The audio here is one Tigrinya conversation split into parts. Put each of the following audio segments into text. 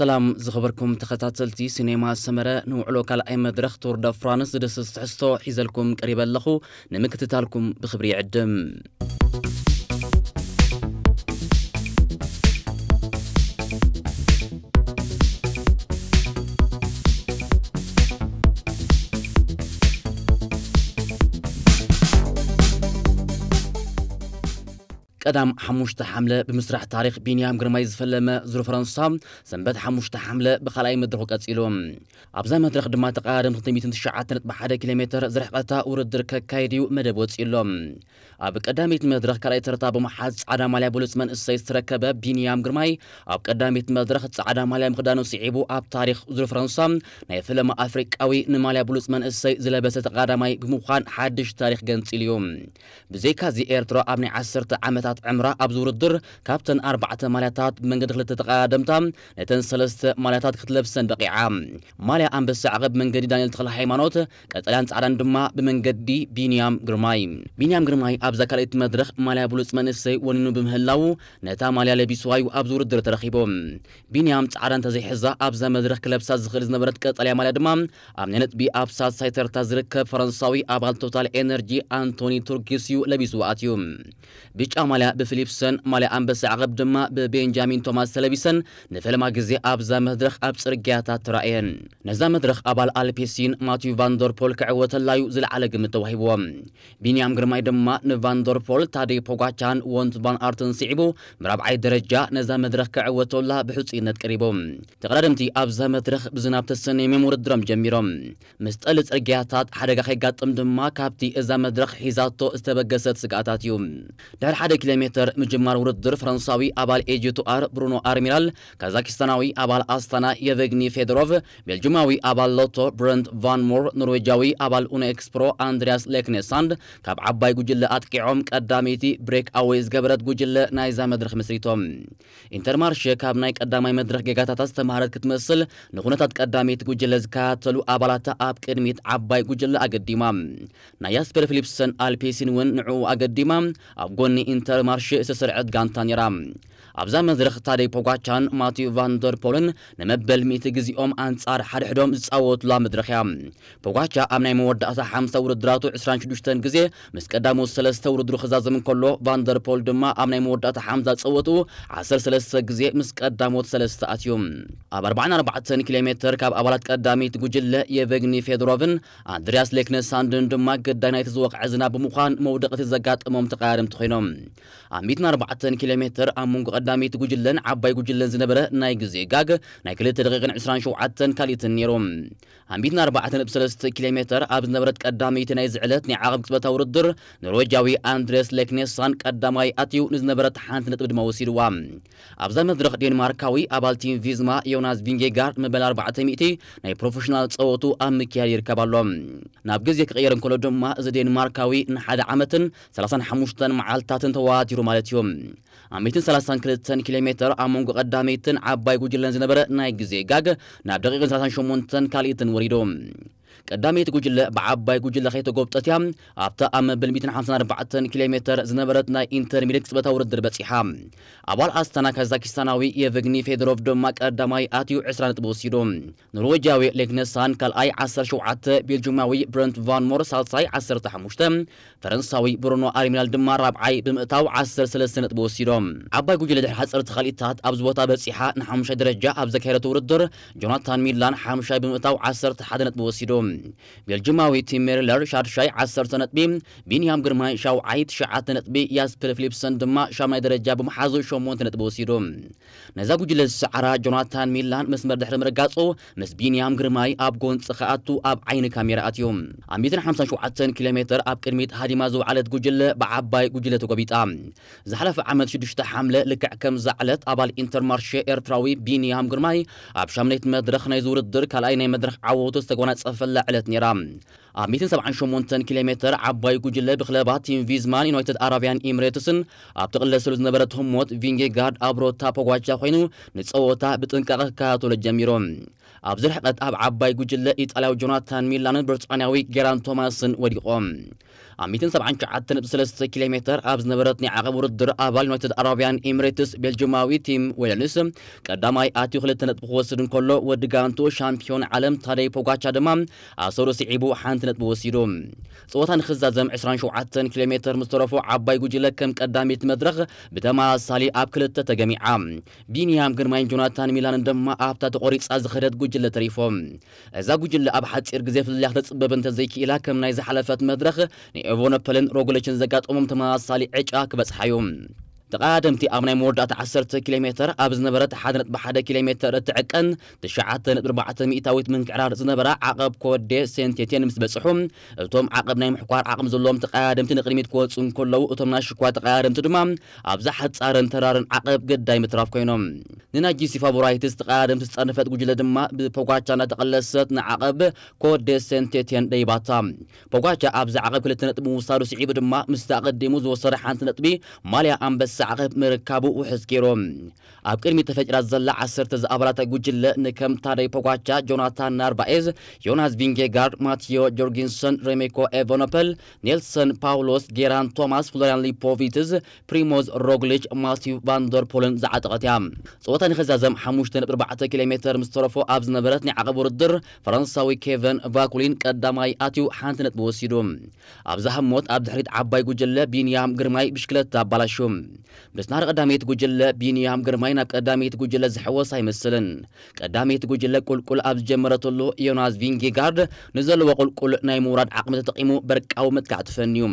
ሰላም ዝኸበርኩም ተኸታተልቲ ሲኔማ ሰመረ፣ ንውዕሎ ካልኣይ መድረኽ ቱር ደ ፍራንስ ዝድስስ ትሕዝቶ ሒዘልኩም ቀሪበ ኣለኹ። ንምክትታልኩም ብኽብሪ ይዕድም። ቀዳም ሓሙሽተ ሓምለ ብምስራሕ ታሪኽ ቢንያም ግርማይ ዝፈለመ ዙር ፈረንሳ ሰንበት ሓሙሽተ ሓምለ ብኻልኣይ መድረኹ ቀጺሉ። ኣብዛ መድረኽ ድማ ተቐዳደምቲ ክልተ ሚእትን ትሽዓተ ነጥቢ ሓደ ኪሎ ሜትር ዝርሕቐታ ውድድር ከካይድ እዩ መደብ ወጺኡ ኣሎ። ኣብ ቀዳመይቲ መድረኽ ካልኣይ ተርታ ብምሓዝ ጻዕዳ ማልያ ብሉጽ መንእሰይ ዝተረከበ ቢንያም ግርማይ ኣብ ቀዳመይቲ መድረኽ ጻዕዳ ማልያ ምኽዳኑ ስዒቡ ኣብ ታሪኽ ዙር ፈረንሳ ናይ ፈለማ ኣፍሪቃዊ ንማልያ ብሉጽ መንእሰይ ዝለበሰ ተቐዳማይ ብምዃን ሓድሽ ታሪኽ ገንጺሉ እዩ። ብዘይካዚ ኤርትራ ኣብ ናይ ዓሰርተ ዓመታት ዕምራ ኣብዚ ውድድር ካብተን ኣርባዕተ ማልያታት ብመንገዲ ክልተ ተቐዳደምታ ነተን ሰለስተ ማልያታት ክትለብሰን በቒዓ። ማልያ ኣንበሳ ዓቐብ ብመንገዲ ዳንኤል ተኽለ ሃይማኖት፣ ቀጠልያን ጻዕዳን ድማ ብመንገዲ ቢንያም ግርማይ። ቢንያም ግርማይ ኣብዛ ካልኣይቲ መድረኽ ማልያ ብሉጽ መንእሰይ ወኒኑ ብምህላዉ ነታ ማልያ ለቢስዋ እዩ ኣብዚ ውድድር ተረኺቡ። ቢንያም ጻዕዳ እንተዘይሕዛ ኣብዛ መድረኽ ክለብሳ ዝኽእል ዝነበረት ቀጠልያ ማልያ ድማ ኣብ ናይ ነጥቢ ኣብ ሳልሳይ ተርታ ዝርከብ ፈረንሳዊ ኣባል ቶታል ኤነርጂ ኣንቶኒ ቱርጊስ እዩ ለቢስዋ ኣትዩ። ብጫ ማልያ ብፊሊፕሰን፣ ማልያ ኣንበሳ ዓቐብ ድማ ብቤንጃሚን ቶማስ ተለቢሰን ንፈለማ ግዜ ኣብዛ መድረኽ ኣብ ጽርግያታት ተራእየን። ነዛ መድረኽ ኣባል ኣልፔሲን ማቲዩ ቫንደርፖል ክዕወተላዩ ዝለዓለ ግምት ተዋሂብዎ። ቢንያም ግርማይ ድማ ንቫንደርፖል፣ ታዴ ፖጋቻን ወንት ቫን ኣርትን ስዒቡ ብራብዓይ ደረጃ ነዛ መድረኽ ክዕወተላ ብሕጹይነት ቀሪቡ። ተቐዳደምቲ ኣብዛ መድረኽ ብዝናብ ተሰንዮም ውድድሮም ጀሚሮም። ምስ ጠሊ ጽርግያታት ሓደጋ ከይጋጥም ድማ ካብቲ እዛ መድረኽ ሒዛቶ ዝተበገሰት ስግኣታት እዩ። ድሕሪ ሓደ ኪሎ ሜትር ምጅማር ውድድር ፈረንሳዊ ኣባል ኤጂቱኣር ብሩኖ ኣርሚራል፣ ካዛኪስታናዊ ኣባል ኣስታና የቨግኒ ፌዶሮቭ፣ ቤልጅማዊ ኣባል ሎቶ ብረንት ቫን ሞር፣ ኖርዌጃዊ ኣባል ኡኖ ኤክስፕሮ ኣንድሪያስ ሌክኔሳንድ ካብ ዓባይ ጉጅለ ኣጥቂዖም ቀዳመይቲ ብሬክ ኣወይ ዝገበረት ጉጅለ ናይዛ መድረኽ መስሪቶም። ኢንተርማርሼ ካብ ናይ ቀዳማይ መድረኽ ጌጋታታ ዝተማሃረት ክትመስል ንኹነታት ቀዳመይቲ ጉጅለ ዝከታተሉ ኣባላታ ኣብ ቅድሚት ዓባይ ጉጅለ ኣገዲማ። ናይ ያስፐር ፊሊፕሰን ኣልፔሲን እውን ንዕኡ ኣገዲማ ኣብ ጎኒ ኢንተርማርሼ ዝተሰርዐት ጋንታ ነይራ። ኣብዛ መድረኽ ታዴ ፖጋቻን ማቲዩ ቫንደርፖልን ንመበል ሚእቲ ግዜኦም ኣንጻር ሓድሕዶም ዝጻወቱላ መድረኽ እያ። ፖጋቻ ኣብ ናይ መወዳእታ ሓምሳ ውድድራቱ ዕስራን ሽዱሽተን ግዜ ምስ ቀዳሞት ሰለስተ ውድድሩ ክዛዘም እንከሎ፣ ቫንደርፖል ድማ ኣብ ናይ መወዳእታ ሓምሳ ጸወትኡ ዓሰርተ ሰለስተ ግዜ ምስ ቀዳሞት ሰለስተ ኣትዩ። ኣብ ኣርባዓን ኣርባዕተን ኪሎ ሜትር ካብ ኣባላት ቀዳመይቲ ጉጅለ የቨግኒ ፌዶሮቭን ኣንድሪያስ ሌክነሳንድን ድማ ግዳይ ናይቲ ዝወቕዐ ዝናብ ብምዃን መውደቕቲ ዘጋጠሞም ተቐዳደምቲ ኮይኖም። ኣብ ሚእትን ኣርባዕተን ኪሎ ሜትር ኣብ መንጎ ቀዳመይቲ ጉጅለን ዓባይ ጉጅለን ዝነበረ ናይ ግዜ ጋግ ናይ ክልተ ደቂቕን ዕስራን ሸውዓተን ካልኢትን ነይሩ። ኣብ ሚእትን ኣርባዕተን ነጥቢ ሰለስተ ኪሎ ሜትር ኣብ ዝነበረት ቀዳመይቲ ናይ ዝዕለት ናይ ዓቐብ ቅጽበታዊ ውድድር፣ ኖርዌጃዊ ኣንድሬስ ሌክኔሳን ቀዳማይ ኣትዩ ንዝነበረት ሓንቲ ነጥቢ ድማ ወሲድዋ። ኣብዛ መድረኽ ዴንማርካዊ ኣባል ቲም ቪዝማ ዮናስ ቪንጌጋርድ መበል ኣርባዕተ ሚእቲ ናይ ፕሮፌሽናል ጸወቱ ኣብ ምክያድ ይርከብ ኣሎ። ናብ ግዜ ክቕየር እንከሎ ድማ እዚ ዴንማርካዊ ንሓደ ዓመትን ሰላሳን ሓሙሽተን መዓልታትን ተዋዲሩ ማለት እዩ። ኣብ ሚእትን ሰላሳን ክልተን ኪሎ ሜትር ኣብ መንጎ ቀዳመይትን ዓባይ ጉጅለን ዝነበረ ናይ ግዜ ጋግ ናብ ደቂቕን ሰላሳን ሸሞንተን ካልኢትን ወሪዱ። ቀዳመይቲ ጉጅለ ብዓባይ ጉጅለ ከይተጎብጠት እያ ኣብታ ኣብ መበል ሚእትን ሓምሳን ኣርባዕተን ኪሎ ሜትር ዝነበረት ናይ ኢንተርሚዲየት ቅጽበታዊ ውድድር በጺሓ። ኣባል ኣስታና ካዛኪስታናዊ የቨግኒ ፌዶሮቭ ድማ ቀዳማይ ኣትዩ ዕስራ ነጥቢ ወሲዱ። ኖርዌጃዊ ሌግነሳን ካልኣይ ዓሰርተ ሸውዓተ፣ ቤልጅማዊ ብረንት ቫን ሞር ሳልሳይ ዓሰርተ ሓሙሽተ፣ ፈረንሳዊ ብሩኖ ኣርሚናል ድማ ራብዓይ ብምእታው ዓሰርተ ሰለስተ ነጥቢ ወሲዶም። ዓባይ ጉጅለ ድሕሪ ሓፀርቲ ካልኢታት ኣብዚ ቦታ በፂሓ ንሓሙሻይ ደረጃ ኣብ ዘካየደቶ ውድድር ጆናታን ሚላን ሓሙሻይ ብምእታው ዓሰርተ ሓደ ነጥቢ ወሲዱ። ቤልጅማዊ ቲም ሜሪለር ሻድሻይ ዓሰርተ ነጥቢ፣ ቢንያም ግርማይ ሻውዓይ ትሽዓተ ነጥቢ፣ ያስፐር ፊሊፕሰን ድማ ሻምናይ ደረጃ ብምሓዙ ሸሞንተ ነጥቢ ወሲዱ። ነዛ ጉጅለ ዝሰዓራ ጆናታን ሚላን መስመር ድሕሪ ምርጋጹ ምስ ቢንያም ግርማይ ኣብ ጎንፂ ክኣቱ ኣብ ዓይኒ ካሜራ ኣትዩ። ኣብ ሚእትን ሓምሳን ሸውዓተን ኪሎ ሜትር ኣብ ቅድሚት ሃዲማ ዝወዓለት ጉጅለ ብዓባይ ጉጅለ ተጎቢጣ። ዝሓለፈ ዓመት ሽዱሽተ ሓምለ ልክዕ ከም ዛዕለት ኣባል ኢንተርማርሼ ኤርትራዊ ቢንያም ግርማይ ኣብ ሻምናይቲ መድረኽ ናይዚ ውድድር ካልኣይ ናይ መድረኽ ዓወቱ ዝተጎናጸፈላ ዕለት ነይራ። ኣብ ሚእትን ሰብዓን ሸሞንተን ኪሎ ሜትር ዓባይ ጉጅለ ብክለባት ቲም ቪዝማን ዩናይትድ ኣረቢያን ኢምሬትስን ኣብ ትቕለሰሉ ዝነበረት ህሞት ቪንጌጋርድ ኣብ ሮታ ፖጓቻ ኮይኑ ንጸወታ ብጥንቃቐ ክከታተሎ ጀሚሩ። ኣብዚ ርሕቀት ኣብ ዓባይ ጉጅለ ኢጣልያዊ ጆናታን ሚላንን ብሪጣንያዊ ጌራን ቶማስን ወዲቖም። ኣብ ሚእትን ሰብዓን ትሽዓተን ነጥቢ ሰለስተ ኪሎ ሜተር ኣብ ዝነበረት ናይ ዓቐብ ውድድር ኣባል ዩናይትድ ኣረብያን ኤምሬትስ ቤልጅማዊ ቲም ዌለንስ ቀዳማይ ኣትዩ ክልተ ነጥቢ ክወስድ እንከሎ፣ ወዲ ጋንቱ ሻምፒዮን ዓለም ታደይ ፖጋቻ ድማ ኣሰሩ ስዒቡ ሓንቲ ነጥቢ ወሲዱ። ጸወታ ንኽዛዘም ዕስራን ሸውዓተን ኪሎ ሜተር ምስ ተረፎ ዓባይ ጉጅለ ከም ቀዳሚት መድረኽ ብተመሳሳሊ ኣብ ክልተ ተገሚዓ። ቢንያም ግርማይን ጆናታን ሚላንን ድማ ኣብታ ተቖሪጻ ዝኸደት ጉጅለ ተሪፎም። እዛ ጉጅለ ኣብ ሓጺር ግዜ ፍልልያ ክተጽብብ እንተዘይክኢላ፣ ከም ናይ ዝሓለፈት መድረኽ ንኤቨነፐልን ሮግሊችን ዘጋጠሞም ተመሳሳሊ ዕጫ ክበጽሓ እዩ። ተቐዳደምቲ ኣብ ናይ መወዳእታ ዓሰርተ ኪሎ ሜተር ኣብ ዝነበረት ሓደ ነጥቢ ሓደ ኪሎ ሜተር እትዕቀን ትሽዓተ ነጥቢ ኣርባዕተ ሚእታዊት ምንቅዕራር ዝነበራ ዓቐብ ኮዴ ሴንቴቴን ምስ በጽሑ፣ እቶም ዓቐብ ናይ ምሕኳር ዓቕሚ ዘለዎም ተቐዳደምቲ ንቕድሚት ክወጹ እንከለዉ፣ እቶም ናይ ሽኳ ተቐዳደምቲ ድማ ኣብዛ ሓጻርን ተራርን ዓቐብ ግዳይ ምትራፍ ኮይኖም። ንናጂሲ ፋቮራይትስ ተቐዳደምቲ ዝጸርነፈት ጉጅለ ድማ ብፖጋቻ እናተቐለሰት ንዓቐብ ኮዴ ሴንቴቴን ደይባታ። ፖጋቻ ኣብዚ ዓቐብ ክልተ ነጥቢ ምውሳዱ ስዒቡ ድማ ምስቲ ኣቐዲሙ ዝወሰደ ሓንቲ ነጥቢ ማልያ ኣንበሳ ዓቐብ ምርካቡ ውሕስ ገይሩ። ኣብ ቅድሚት ተፈጢራ ዘላ ዓሰርተ ዝኣባላታ ጉጅለ ንከም ታደይ ፖጋቻ፣ ጆናታን ናርቫኤዝ፣ ዮናስ ቪንጌጋርድ፣ ማቲዮ ጆርጊንሰን፣ ሬሜኮ ኤቨኖፐል፣ ኔልሰን ፓውሎስ፣ ጌራን ቶማስ፣ ፍሎሪያን ሊፖቪትዝ፣ ፕሪሞዝ ሮግሊች፣ ማቲው ቫንደርፖልን ዝዓጠቐት እያ። ጸወታ ንኽዛዘም ሓሙሽተ ነጥቢ ኣርባዕተ ኪሎ ሜተር ምስ ተረፎ ኣብ ዝነበረት ናይ ዓቐብ ውድድር ፈረንሳዊ ኬቨን ቫኩሊን ቀዳማይ ኣትዩ ሓንቲ ነጥቢ ወሲዱ። ኣብዛ ህሞት ኣብ ድሕሪት ዓባይ ጉጅለ ቢንያም ግርማይ ብሽክለታ ኣባላሹ። ምስናር ቀዳመይቲ ጉጅለ ቢንያም ግርማይ ናብ ቀዳመይቲ ጉጅለ ዝሕወስ ኣይመስልን። ቀዳመይቲ ጉጅለ ቁልቁል ኣብ ዝጀመረትሉ ዮናስ ቪንጌጋርድ ንዘለዎ ቁልቁል ናይ ምውራድ ዓቕሚ ተጠቒሙ በርቃዊ መጥቃዕቲ ፈንዩ።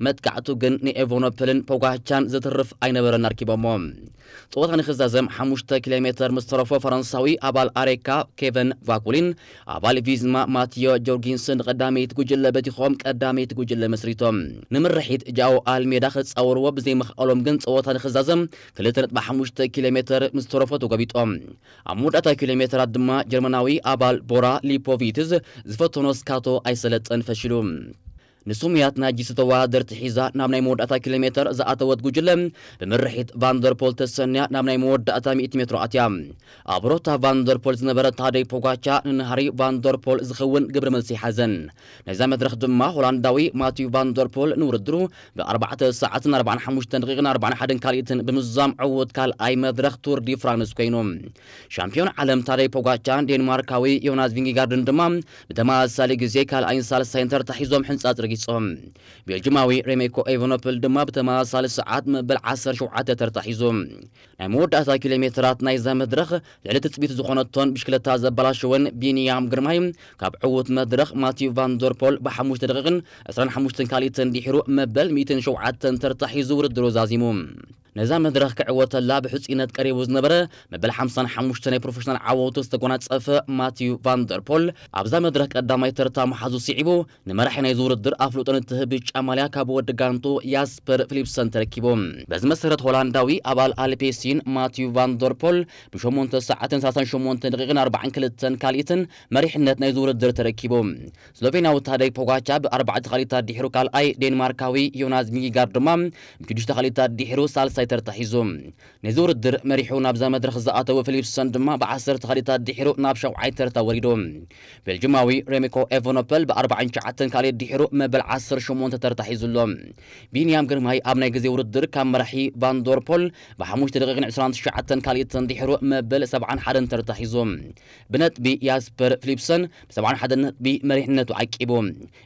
መጥቃዕቱ ግን ንኤቨኖፐልን ፖጋቻን ዘትርፍ ኣይነበረን ኣርኪቦሞ። ጸወታ ንኽዛዘም ሓሙሽተ ኪሎ ሜተር ምስ ተረፎ ፈረንሳዊ ኣባል ኣሬካ ኬቨን ቫኩሊን ኣባል ቪዝማ ማቲዮ ጆርጊንስን ንቐዳመይቲ ጉጅለ በቲኾም ቀዳመይቲ ጉጅለ መስሪቶም። ንምርሒት ጃኦ ኣልሜዳ ክጻወርዎ ብዘይምኽኣሎም ግን ጸወታ ንኽዛዘም ክልተ ነጥቢ ሓሙሽተ ኪሎ ሜተር ምስ ተረፎ ተጎቢጦም። ኣብ መወዳእታ ኪሎ ሜተራት ድማ ጀርመናዊ ኣባል ቦራ ሊፖቪትዝ ዝፈተኖ ስካቶ ኣይሰለጠን ፈሽሉ። ንስሙያት ናጂስ ተወዳደርቲ ሒዛ ናብ ናይ መወዳእታ ኪሎ ሜተር ዝኣተወት ጉጅለ ብምርሒት ቫንደርፖል ተሰንያ ናብ ናይ መወዳእታ ሚእቲ ሜትሮ ኣትያ። ኣብ ሮታ ቫንደርፖል ዝነበረ ታደይ ፖጋቻ ንናሃሪ ቫንደርፖል ዝኸውን ግብረ መልሲ ይሓዘን። ነዛ መድረኽ ድማ ሆላንዳዊ ማቲው ቫንደርፖል ንውድድሩ ብኣርባዕተ ሰዓትን ኣርባዓን ሓሙሽተን ደቂቕን ኣርባዓን ሓደን ካልኢትን ብምዝዛም ዕዉት ካልኣይ መድረኽ ቱር ዲ ፍራንስ ኮይኑ። ሻምፒዮን ዓለም ታደይ ፖጋቻን ዴንማርካዊ ዮናስ ቪንጌጋርድን ድማ ብተመሳሳሊ ግዜ ካልኣይን ሳልሳይን ተርታ ሒዞም ሕንጻጽ ረጊጾም። ቤልጅማዊ ሬሜኮ ኤቨኖፕል ድማ ብተመሳሳሊ ሰዓት መበል ዓሰርተ ሸውዓተ ተርታ ሒዙ። ናይ መወዳእታ ኪሎ ሜትራት ናይዛ መድረኽ ልዕሊ ትጽቢት ዝኾነቶን ብሽክለታ ዘበላሸወን ቢንያም ግርማይ ካብ ዕዉት መድረኽ ማቲው ቫንደርፖል ብሓሙሽተ ደቂቕን ዕስራን ሓሙሽተን ካልኢትን ድሒሩ መበል ሚእትን ሸውዓተን ተርታ ሒዙ ውድድሩ ዛዚሙ። ነዛ መድረኽ ክዕወተላ ብሕጹይነት ቀሪቡ ዝነበረ መበል ሓምሳን ሓሙሽተን ናይ ፕሮፌሽናል ዓወቱ ዝተጎናጸፈ ማቲው ቫንደርፖል ኣብዛ መድረኽ ቀዳማይ ተርታ ምሓዙ ስዒቡ ንመራሒ ናይዚ ውድድር ኣፍልጦ ንትህብ ብጫ ማልያ ካብ ወዲ ጋንቱ ያስፐር ፊሊፕሰን ተረኪቡ። በዚ መሰረት ሆላንዳዊ ኣባል ኣልፔሲን ማቲው ቫንደርፖል ብሸሞንተ ሰዓትን ሰላሳን ሸሞንተ ደቂቕን ኣርባዓን ክልተን ካልኢትን መሪሕነት ናይዚ ውድድር ተረኪቡ። ስሎቬንያዊ ታደይ ፖጋቻ ብኣርባዕተ ካልኢታት ድሒሩ ካልኣይ፣ ዴንማርካዊ ዮናስ ቪንጌጋርድ ድማ ብሽዱሽተ ካልኢታት ድሒሩ ሳልሳይ ተርታ ሒዙ። ነዚ ውድድር መሪሑ ናብዛ መድረኽ ዝኣተወ ፊሊፕሰን ድማ ብዓሰርተ ካልኢታት ድሒሩ ናብ ሻውዓይ ተርታ ወሪዱ። ቤልጅማዊ ሬሜኮ ኤቨኖፐል ብኣርባዓን ትሽዓተን ካልኢት ድሒሩ መበል ዓሰርተ ሸሞንተ ተርታ ሒዙ ኣሎ። ቢንያም ግርማይ ኣብ ናይ ግዜ ውድድር ካብ መራሒ ቫንዶርፖል ብሓሙሽተ ደቂቕን ዕስራን ትሽዓተን ካልኢትን ድሒሩ መበል ሰብዓን ሓደን ተርታ ሒዙ። ብነጥቢ ያስፐር ፊሊፕሰን ብሰብዓን ሓደን ነጥቢ መሪሕነቱ ዓቂቡ።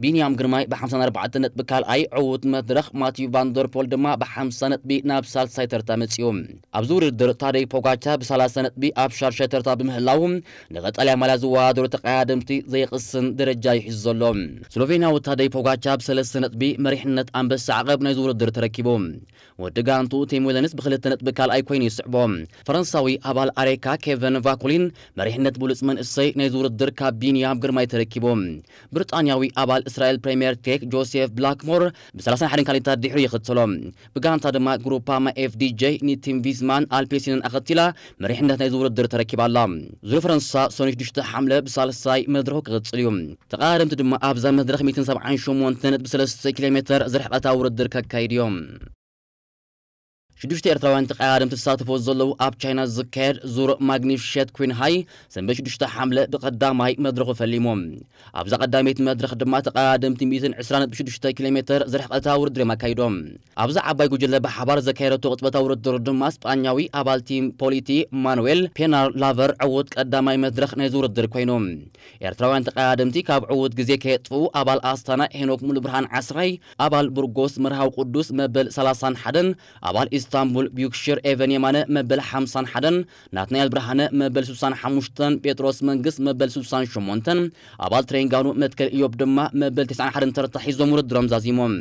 ቢንያም ግርማይ ብሓምሳን ኣርባዕተን ነጥቢ ካልኣይ፣ ዕዉት መድረኽ ማቲዩ ቫንደርፖል ድማ ብሓምሳ ነጥቢ ናብ ሳልሳይ ተርታ መጺኡ። ኣብዚ ውድድር ታደይ ፖጋቻ ብሰላሳ ነጥቢ ኣብ ሻድሻይ ተርታ ብምህላዉ ንቐጠልያ ማልያ ዝወዳደሩ ተቐዳደምቲ ዘየቕስን ደረጃ ይሕዝ ዘሎ። ስሎቬንያዊ ታደይ ፖጋቻ ብሰለስተ ነጥቢ መሪሕነት ኣንበሳ ዓቐብ ናይዚ ውድድር ተረኪቡ። ወዲ ጋንቱ ቲም ዊለንስ ብክልተ ነጥቢ ካልኣይ ኮይኑ ይስዕቦ። ፈረንሳዊ ኣባል ኣሬካ ኬቨን ቫኩሊን መሪሕነት ብሉጽ መንእሰይ ናይዚ ውድድር ካብ ቢንያም ግርማይ ተረኪቡ። ብሪጣንያዊ ኣባል እስራኤል ፕሬምየር ቴክ ጆሴፍ ብላክሞር ብሰላሳን ሓደን ካልኢታት ድሕሩ ይኽተሎ። ብጋንታ ድማ ግሩፓማ ኤፍዲጄ ንቲም ቪዝማን ኣልፔሲንን ኣኸቲላ መሪሕነት ናይዚ ውድድር ተረኪባ ኣላ። ዙር ፈረንሳ ሰኑይ ሽዱሽተ ሓምለ ብሳልሳይ መድረኹ ክቕጽል እዩ። ተቐዳደምቲ ድማ ኣብዛ መድረኽ ሚእትን ሰብዓን ሸሞንተ ነጥቢ ሰለስተ ኪሎ ሜተር ዝርሕቐታ ውድድር ከካይድ እዮም። ሽዱሽተ ኤርትራውያን ተቐዳደምቲ ዝሳተፉ ዘለዉ ኣብ ቻይና ዝካየድ ዙር ማግኒፊሸት ኩንሃይ ሰንበት ሽዱሽተ ሓምለ ብቐዳማይ መድረኹ ፈሊሙ። ኣብዛ ቀዳመይቲ መድረኽ ድማ ተቐዳደምቲ ሚእትን ዕስራን ነጥቢ ሽዱሽተ ኪሎ ሜተር ዝርሕቐታ ውድድር እዮም ኣካይዶም። ኣብዛ ዓባይ ጉጅለ ብሓባር ዘካየደቶ ቅጽበታዊ ውድድር ድማ ስጳኛዊ ኣባል ቲም ፖሊቲ ማኑዌል ፔናር ላቨር ዕዉት ቀዳማይ መድረኽ ናይዚ ውድድር ኮይኑ። ኤርትራውያን ተቐዳደምቲ ካብ ዕዉት ግዜ ከየጥፍኡ ኣባል ኣስታና ሄኖክ ሙሉብርሃን ዓስራይ፣ ኣባል ቡርጎስ መርሃዊ ቅዱስ መበል ሰላሳን ሓደን፣ ኣባል ኢስታንቡል ቢዩክሽር ኤቨን የማነ መበል ሓምሳን ሓደን፣ ናትናኤል ብርሃነ መበል ስሳን ሓሙሽተን፣ ጴጥሮስ መንግስት መበል ስሳን ሸሞንተን፣ ኣባል ትሬንጋኑ መትከል ኢዮብ ድማ መበል ተስዓን ሓደን ተርታ ሒዞም ውድድሮም ዛዚሞም።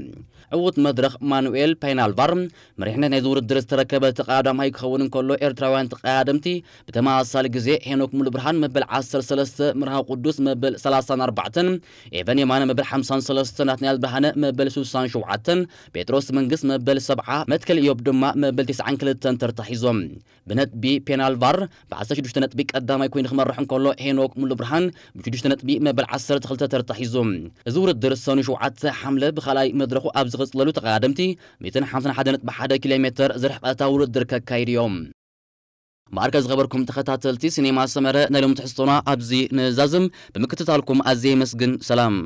ዕዉት መድረኽ ማኑኤል ፓይናልቫር መሪሕነት ናይዚ ውድድር ዝተረከበ ተቐዳዳማይ ክኸውን እንከሎ፣ ኤርትራውያን ተቐዳደምቲ ብተመሳሳሊ ግዜ ሄኖክ ሙሉብርሃን መበል ዓሰርተ ሰለስተ፣ መርሃዊ ቅዱስ መበል ሰላሳን ኣርባዕተን፣ ኤቨን የማነ መበል ሓምሳን ሰለስተ፣ ናትናኤል ብርሃነ መበል ስሳን ሸውዓተን፣ ጴጥሮስ መንግስት መበል ሰብዓ፣ መትከል ኢዮብ ድማ መበል ተስዓን ክልተን ተርታ ሒዞም። ብነጥቢ ፔናልቫር ብ ዓሰርተ ሽዱሽተ ነጥቢ ቀዳማይ ኮይኑ ክመርሕ እንከሎ፣ ሄኖክ ሙሉብርሃን ብሽዱሽተ ነጥቢ መበል ዓሰርተ ክልተ ተርታ ሒዙ። እዚ ውድድር ሰኑይ ሸውዓተ ሓምለ ብኻልኣይ መድረኹ ኣብ ዝቕጽለሉ ተቐዳደምቲ ሚእትን ሓምሳን ሓደን ነጥቢ ሓደ ኪሎ ሜተር ዝርሕቐታ ውድድር ከካይዱ እዮም። ማእከል ዝኸበርኩም ተኸታተልቲ ሲኔማ ሰመረ ናይ ሎሚ ትሕዝቶና ኣብዚ ንዛዝም። ብምክትታልኩም ኣዝየ የመስግን። ሰላም።